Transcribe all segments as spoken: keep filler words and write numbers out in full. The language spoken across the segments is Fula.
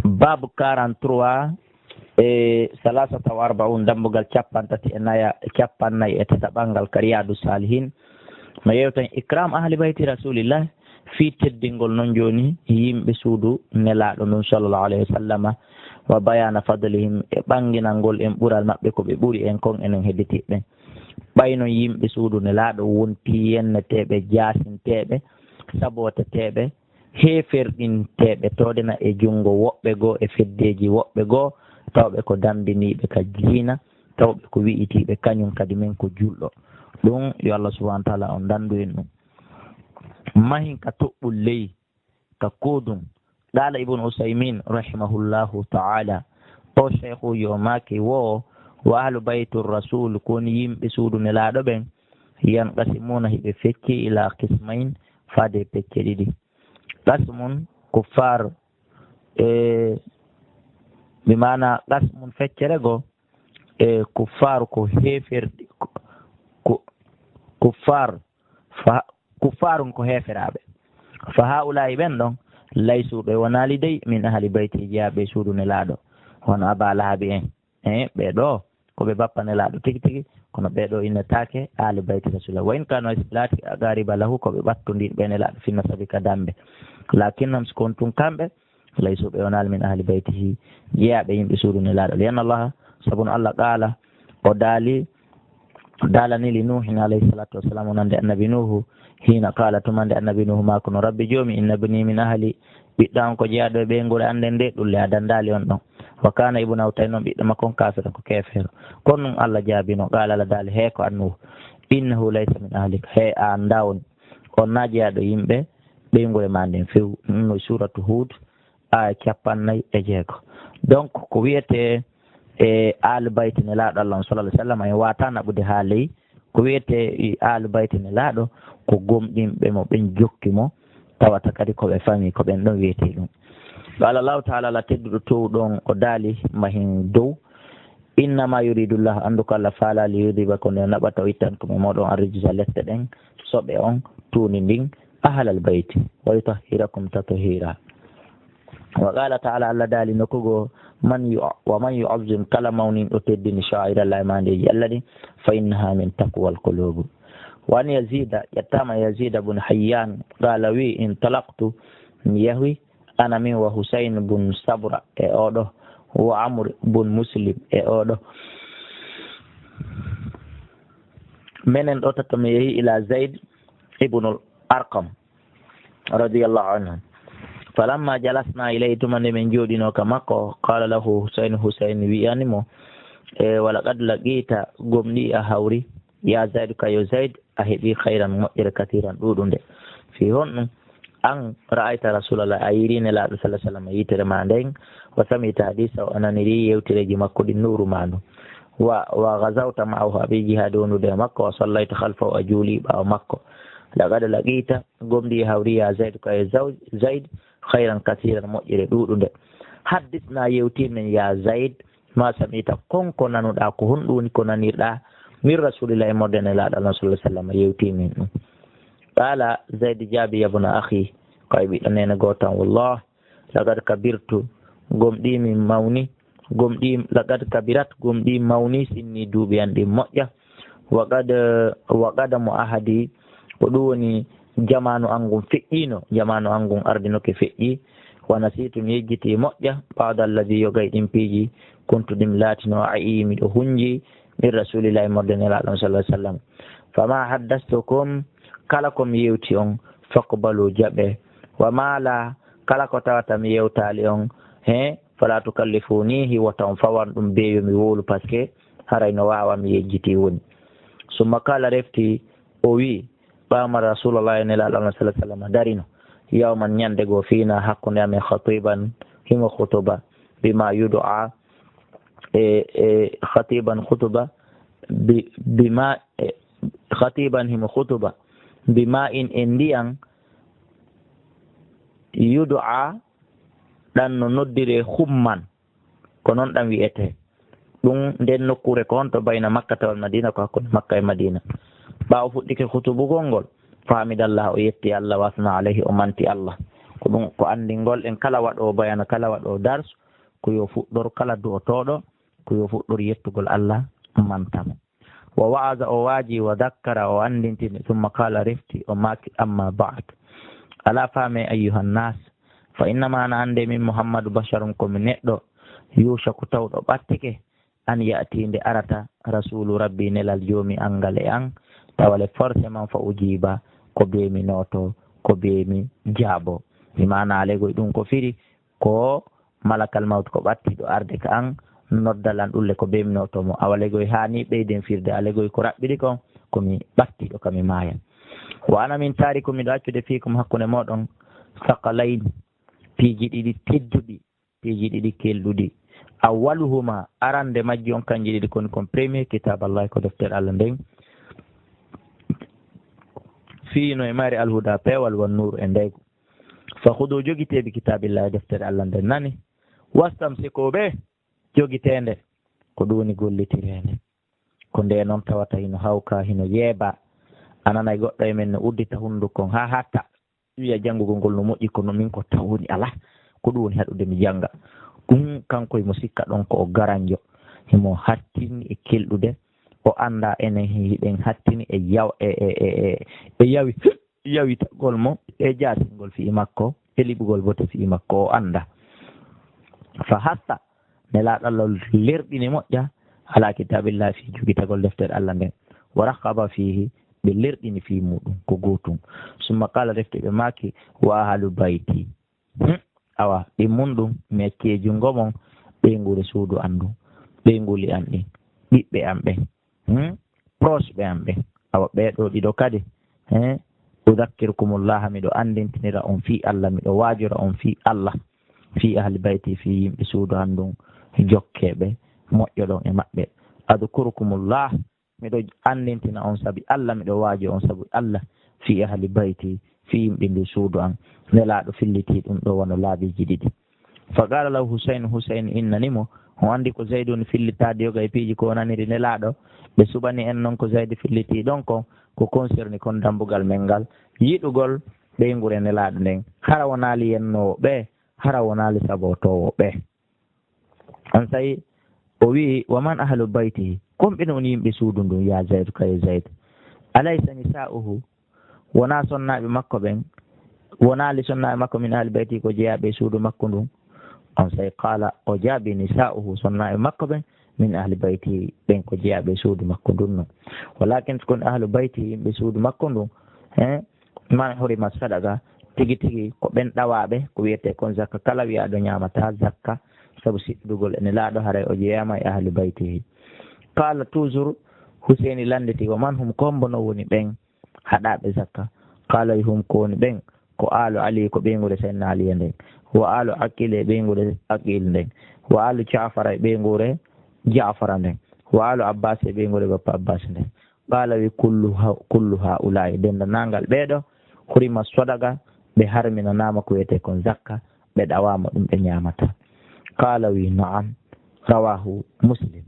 Baabu quarante-trois e salasata wa arbaun, dambugal cappanɗe tati e naya, cappanɗe nayi e tataɓal ngal ka Riyadu Salihin. No yewtan ikram ahli bayti Rasulillah, fii teddingol non jooni yimɓe suudu Nelaaɗo ndun sallallahu alayhi wa sallama, wa bayana fadlihim, e ɓanginangol en ɓural maɓɓe ko ɓe ɓuri en kon enen hedditiiɓe ɓen. Ɓay non yimɓe suudu Nelaaɗo wontii yenneteeɓe, jaasinteeɓe, sabooteteeɓe, heeferɗinteeɓe, tawde na e junngo woɓɓe goo e feddeeji woɓɓe goo, tawɓe ko dammbiniiɓe ka diina, tawɓe ko wi'itiiɓe kañun kadi men ko julɗo. Ɗun yo Allah subhanahu wa ta'ala on danndu en ɗun. Mahin ka toɓɓu ley, ka koodun. Qaala Ibnu Usaymin rahimahullahu ta'ala, o sheikhu yo maaki wo, wa ahlu baytu rasul, ko woni yimɓe suudu Nelaaɗo ɓen, yanqasimuna, hiɓe fecci ila qismayn, faade pecce ɗiɗi. Qasmun kuffar, e, bi maana qasmun feccere goo, e, kuffar ko heeferɗi, ko, ko, kuffar, fa, kuffarun ko heeferaaɓe. Fa haa'ulaa'i ɓen ɗon, laysu ɓe wonaali dey min ahli bayti jeyaaɓe suudu Nelaaɗo, hono Aba Lahabi en. E, ɓee ɗoo, ko ɓe bappa Nelaaɗo tigi tigi, kono ɓee ɗoo innetaake ahli bayti Rasulillah. Wa in kanu laati aqariba lahu, ko ɓe ɓattondirɓe Nelaaɗo fi nasabi ka dammbe. Lakinnahum, si ko on tun kamɓe, laysu ɓe wonaali min ahli baytihi, jeyaaɓe yimɓe suudu Nelaaɗo. Li anna Allah, sabu no Allah qaala, o daali, daalani li Nuuhin alayhi salatu wassalam, wonande annabi Nuuhu, hiina qaala, tuma nde annabi Nuuhu maakuno, Rabbi Joomi, inna ibni min ahli, ɓiɗɗo an ko jeyaaɗo e ɓeynguure an nden de, ɗun le a danndaali on ɗon. Wa kaana ibnahu, tawi non ɓiɗɗo makko on kaafiran ko keefeero. Kono ɗun Allah jaabino, qaala, Allah daali, hee ko an Nuuhu, innahu laysa min ahlik, hee a anndaa on, on naa jeyaaɗo yimɓe ɓeynguure maa nden few. Ɗun no suuratu Huud, aya cappanɗe nayi e jeego. Donc, ko wi'etee e Aalu Bayti Nelaaɗo Allah on, sallallahu alaihi wasallam, en waawataa naɓude haa ley. Ko wi'etee e Aalu Bayti Nelaaɗo, ko gomɗinɓe mo, ɓen jokki mo, tawata kadi ko ɓe famii, ko ɓen ɗon wi'etee ɗun. Qaala Allahu ta'ala, Allah tedduɗo toowuɗo on, o daali mahin dow, innama yuridu Allah, anndu ko Allah faalaa, li yudhiba, ko nde naɓata, o ittan ko mo mooɗon, arrijsa, lette ɗen, soɓe on, tuundi ndin, ahlal bayti, wa yutahhirakum tathira. Wa qala ta'ala, Allah daali nokku goo, man yu-, wa man yu'azzim, kala mawninɗo teddini sha'airallahi, maandeeji Allah ɗin, fa innaha min taqwal qulub. Wa an Yazida, ƴettaama Yazida bun Hayyan, qala wi, intalaqtu, mi yahi, ana min wa Husayn bun Sabra e oɗo, wa Amr bun Muslim e oɗo. Menen ɗo tato mi yahi ila Zayd ibnul Arqam. Radiyallahu anhu. Falamma jalasna ilayhi, tuma nde min jooɗinoo ka makko, qala lahu Husayn, Husayn wi'ani mo, e, walaqad laqita, gomɗii a hawri, ya Zayd, ka yo Zayd, a heɓii khayran, moƴƴere, kathiran, ɗuuɗunde. Fii honɗun? An ra'ayta Rasulallah, a yiirii Nelaaɗo sallallahu alaihi wasallam yitere maa nden, wa sami'ta hadisahu, a nanirii yewtereeji makko ɗin, nuru maa ndun. Wa, wa ghazawta ma'ahu, a ɓii jihaadi wondude e makko, wa sallayta khalfahu, a juulii ɓaawo makko. Laqad laqita, gomɗii hawri ya Zayd, ko e Zaw-, Zayd, khayran kathiran, moƴƴere ɗuuɗunde. Haddisna, yewtii min ya Zayd, ma sami'ta, kon ko nanuɗaa, ko honɗun woni ko nanirɗaa, min Rasulillahi, immorde Nelaaɗo Allah sallallahu alaihi wasallam, yewtii min ɗun. Qala, Zayd jaabii, yabna akhi, ko e ɓiɗɗo neene gooto an, wallah, laqad kabirtu, gomɗii mi mawni, gomɗii, laqad kabirat, gomɗii mawni, sinni, duuɓi an ɗin moƴƴa. Wa qad, wa qadamu ahadi, ko ɗun woni jamaanu an ngun feƴƴiino, jamaanu an ngun ardinoke feƴƴii. Wa nasiitu, mi yejjitii moƴƴa, ba'da alladhi, yoga e ɗin piiji, kuntu, ɗi mi laatinoo, a'i, miɗo hunji, min Rasulillahi, immorde Nelaaɗo on, sallallahu alaihi wasallam. Fama haddastukum, kala ko mi yewti on, faqbalu, jaɓe. Wa ma la, kala ko tawata mi yewtaali on, he, fala tukallifunihi, wota on fawan ɗun bee yo mi wowlu, parce que haray no waawa mi yejjitii woni. Summa qala, refti o wi'i, qama Rasulullah, Nelaaɗo Allah sallallahu alaihi wasallam darino, yawman, ɲande goo, fiina, hakkunde amen, khatiban, himo khutuba, bima yud'a, e, e, khatiban, khutuba, bi, bima, e, khatiban, himo khutuba, bima in, e ndiyan, yud'a, ɗan no noddiree khumman, ko non ɗan wi'etee. Ɗun nden nokkuure ko on to bayna Makkata wal Madina, ko hakkunde Makka e Madina. Ɓaawo fuɗɗike khutubugol ngol, fahamidallah, o yetti Allah, wa asna alayhi, o manti Allah. Ko ɗum ko anndingol en kala waɗoowo bayana, kala waɗoowo darsu, ko yo fuɗɗor kala du'otooɗo, ko yo fuɗɗor yettugol Allah, manta mo. Wa wa'aza, o waaji, wa dakkara, o anndintini, summa qaala, refti, o maaki, amma ba'd. Alaa faame, ayyuhan naas, fa innama ana annde min Muhammadu basharun ko mi neɗɗo, yushaku tawɗo ɓattike, an ya'ti nde arata, rasulu rabbi nelal joomi an ngal e an, tawale forcément fa ujiba, ko bee mi nooto, ko bee mi jaabo. Mi maana alegoy ɗum ko firi, ko malakal mawt ko ɓattiɗo arde ka an, noddal an ɗulle ko bee mi nooto mo. Awa legoy haa ni ɓeyden firde alegoy ko raɓɓiɗi kon, ko mi ɓattiɗo ka mi maayan. Wa ana min taariku miɗo accude fiikum hakkunde mooɗon, saqalayn, piiji ɗiɗi tedduɗi, piiji ɗiɗi kelɗuɗi. Awwaluhuma, arande majji on kanji ɗiɗi koni kon premier, kitaballahi ko deftere Allah nden. Fii no e mari alhuda peewal wan nuuru e ndeygu. Fa khudu jogitee bi kitabillahi deftere Allah nden nani. Wastamsiku be jogitee nde. Ko ɗum woni gollitireende. Ko nde noon tawata hino hawka, hino yeeba. A nanay goɗɗo e men no uddita hunduko haa hatta. Wiya janngugol ngol no moƴƴi, kono min ko taw woni alaa. Ko ɗum woni haɗude mi jannga. Ɗum kanko e mo sikka ɗon ko o garanjo. Himo hattini e kelɗude. O annda enen hiɗen hattini e yaw-, e, e, e, e, e yawi, yawitagol mo, e jaasingol fii makko, e liɓugol bote fii makko, o annda. Fa hassa, Nelaaɗo Allah lerɗini moƴƴa, ala kitaabillah fii jogitagol deftere Allah nden. Wa raghaba fiihi, ɓe lerɗini fii muuɗum, ko gootum. Summa qaala, refti ɓe maaki, wa ahlu bayti. Hmm. Awa, ɗimmun ɗum, mi acci e junngo mon, ɓeynguure suudu an ndun, ɓeynguuli an ɗin, ɓiɓɓe an ɓen, hmm? Proche ɓe an ɓen. Awa, ɓee ɗoo ɗiɗo kadi, eh, udhakkirukumullaha, miɗo anndintinira on fii Allah, miɗo waajora on fii Allah, fii ahli bayti, fii yimɓe suudu an ndun, jokkeeɓe, moƴƴoɗon e maɓɓe. Adhkurukumullah, miɗo anndintina on sabi Allah, miɗo waajo on sabu Allah, fii ahli bayti, fii yimɓe ndu suudu an. Nelaaɗo filliti ɗum ɗo wano laabiiji ɗiɗi. Fa qaala lahu Husayn, Husayn innani mo, o anndi ko Zayd woni fillitaade yoga e piiji ko o naniri Nelaaɗo. Ɓe suɓani en non ko Zayd filliti ɗon kon, ko concerni kon dambugal men ngal, yiɗugol ɓeynguure Nelaaɗo nden. Hara wonaali yennoowo ɓe, hara wonaali sabotoowo ɓe. Onsay o wi'i, wa man ahlu baytihi? Kon ɓen woni yimɓe suudu ndun, ya Zayd, kaye Zayd? Alaysa nisa'uhu? Wonaa sonnaaɓe makko ɓen? Wonaali sonnaaɓe makko min ahli baytihi ko jeyaaɓe e suudu makko ndun? Onsay qaala, o jaabi, nisa'uhu, sonnaaɓe makko ɓen, min ahli baytihi, ɓen ko jeyaaɓe e suudu makko ndun non. Walakin, ko ahlu baytihi, yimɓe suudu makko ndun, he, man hurima sadaqa, tigi tigi ko ɓen ɗawaaɓe, ko wiyetee kon zakka, kala wi'aaɗo ñaamataa zakka, sabu siɗɗugol e Nelaaɗo, haray o jeyaama e ahli baytihi. Qaala toujours, Huseyni lannditi, wa man hum, ko hombo non woni ɓen haɗaaɓe zakka? Qaala, hum, ko woni ɓen, ko aalu Ali, ko ɓeynguure Sayyidina Ali nden, wa aalu Aqil, e ɓeynguure Aqil nden, wa aalu Ja'far, e ɓeynguure Ja'far nden, wa aalu Abbas, e ɓeynguure bappa Abbas nden. Qaala wi, kullu ha-, kullu haa'ulaa'i, denndaangal ɓee ɗoo, hurima sadaqa, ɓe harminanaama ko wiyetee kon zakka, ɓe ɗawaama ɗum ɓe ñaamata. Qaala wi, na'am, rawaahu Muslim.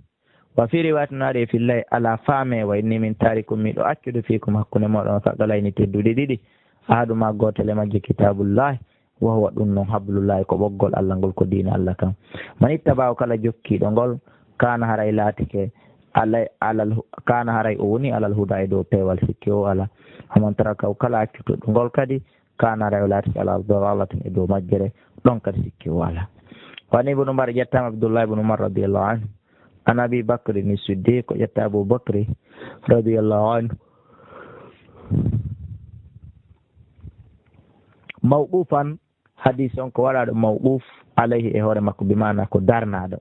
Wa fii riwaayatin, no ari e fillay, alaa faame, wa inni min taarikum, miɗo accude fiikum hakkunde mooɗon saqalayni tedduɗe ɗiɗi, ahaduhumaa gootel e majje kitaabullahi, wa huwa ɗum non hablullahi ko ɓoggol Allah ngol ko diina Allah kan. Man ittaba'ahu kala jokkiiɗo ngol, kaana haray laatike alay-, alal hu-, kaana haray o woni alal huda e dow peewal sikke o alaa. Wa man tarakahu kala accutuɗo ngol kadi, kaana haray o laatike ala dalalatin e dow majjere, ɗon kadi sikke o alaa. Wa an ibnu Umar, ƴettaama Abdullah ibnu Umar radiyallahu anhu, an Abi Bakri ni Siddiq, ko ƴetta Abu Bakri radiyallahu anhu. Mawqufan, hadis on ko waɗaaɗo mawquf alayhi e hoore makko, bi maana ko darnaaɗo.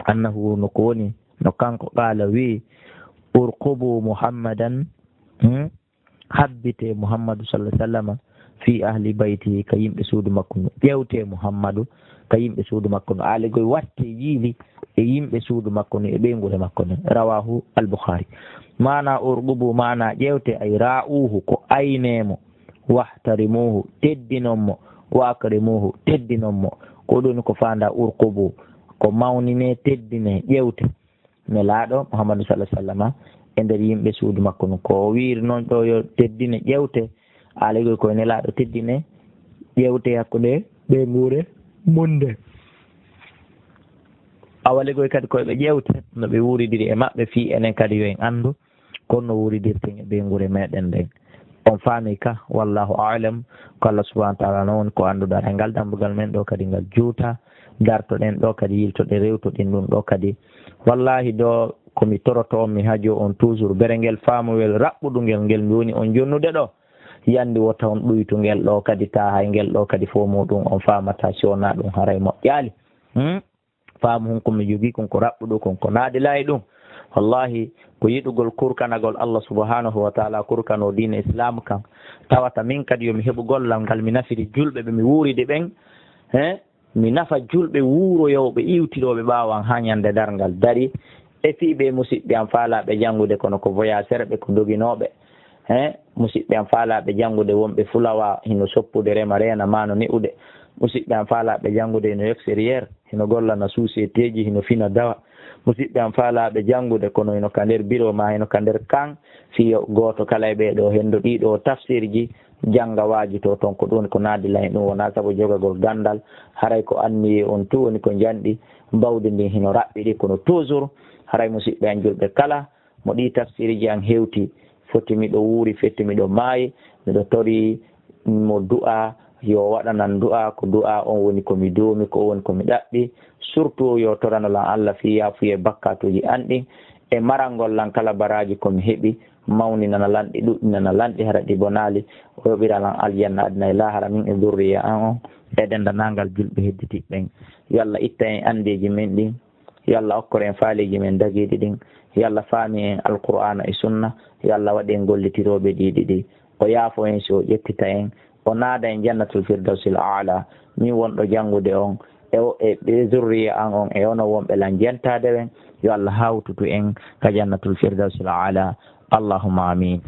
Annahu no ko woni, no kanko qaala wi, urqubu Muhammadan, hmm? Habbite Muhammadu sallallahu alaihi wasallam fi ahli bayti, ka yimɓe suudu makko ndu. Ƴeewte Muhammadu ka yimɓe suudu makko ndu. Aali goy watte yiili e yimɓe suudu makko ndu e ɓeynguure makko ndu. Rawahu al-Bukhari. Maana urqubu, maana ƴeewte, ay ra'uhu, ko aynee mo, wahtarimuhu, teddinon mo, wa akrimuhu, teddinon mo. Ko ɗum ko faanda urqubu, ko mawnine, teddine, ƴeewte Nelaaɗo Muhammadu sallallahu alaihi wasallam e nder yimɓe suudu makko ndu. Ko o wiiri noon ɗo yo teddine ƴeewte, aali goy koye Nelaaɗo teddine, ƴeewte hakkunde ɓeynguure mum nde. Awa legoy kadi koye ɓe ƴeewte no ɓe wuuridiri e maɓɓe, fii enen kadi yo en anndu kon no wuuridirten e ɓeynguure meɗen nden. On faami ka, wallahu a'lam, ko Allah subhanahu wa ta'ala non woni ko annduɗo. Aray ngal dambugal men ɗo kadi ngal juuta, dartoɗen ɗo kadi, yiltoɗen, rewtoɗen ɗum ɗo kadi. Wallahi ɗo ko mi toroto on, mi hajo on toujours, berengel faamuyel raɓɓuɗungel ngel mi woni on jonnude ɗo. Yandi wota on ɗuytu ngel ɗo kadi, ta hay ngel ɗo kadi fof muɗum on faamata, si wonaa ɗum haray moƴƴaali. Hmm? Faamu hun ko mi jogii kon ko raɓɓuɗo kon, ko naadilaa e ɗum. Wallahi, ko yiɗugol kurkanagol Allah subhanahu wa ta'ala, kurkano diine Islam kan. Tawata min kadi yo mi heɓu gollal ngal mi nafiri julɓe ɓe mi wuuridi ɓen. He? Mi nafa julɓe wuuroyooɓe, iwtirooɓe ɓaawo an haa ñande darngal dari. E fii ɓe musiɓɓe am faalaaɓe janngude, kono ko voyageur ɓe, ko doginooɓe. He? Musiɓɓe am faalaaɓe janngude, wonɓe fulawa, hino soppude rema reena maa no ne'ude. Musiɓɓe am faalaaɓe janngude hino extérieur, hino gollana société ji, hino fina dawa. Musiɓɓe am faalaaɓe janngude, kono hino ka nder biro maa hino ka nder kan, fii yo gooto kala e ɓee ɗoo henndo ɗii ɗoo tafsirji jannga, waajitoo ton. Ko ɗum ko naadila e ɗum, wonaa sabu jogagol ganndal, haray ko anniyee on tun woni ko njanɗi, mbawdi ndin hino raɓɓiɗi, kono toujours haray musiɓɓe am julɓe kala mo ɗii tafsirji an hewti, foti miɗo wuuri, feti miɗo maayi, miɗo torii mo du'a, yo waɗanan du'a, ko du'a on woni ko mi duumi, ko woni ko mi ɗaɓɓi, surtout yo torano lan Allah fii yaafuyee bakkatuuji an ɗin, e marangol lan kala baraaji ko mi heɓi, mawninana lan ɗi, ɗuɗɗinana lan ɗi, hara ɗi bonaali, o yoɓira lan aljanna aduna e laahara, min e zurriya an on, e denndaangal julɓe hedditiiɓe ɓen. Yo Allah itta en anndeeji men ɗin, yo Allah okkor en faaleeji men dagiiɗi ɗin, yo Allah faami en Alqur'aana e Sunna, yo Allah waɗ en gollitirooɓe ɗi ɗiɗi. O yaafo en si o ƴettita en, o naada en Jannatul Firdawsil A'la. Min wonɗo janngude on, e o, e ɓe zurriya an on, e onon wonɓe lan jentaade ɓen, yo Allah hawtutu en ka Jannatul Firdawsil A'la. Allahumma amin.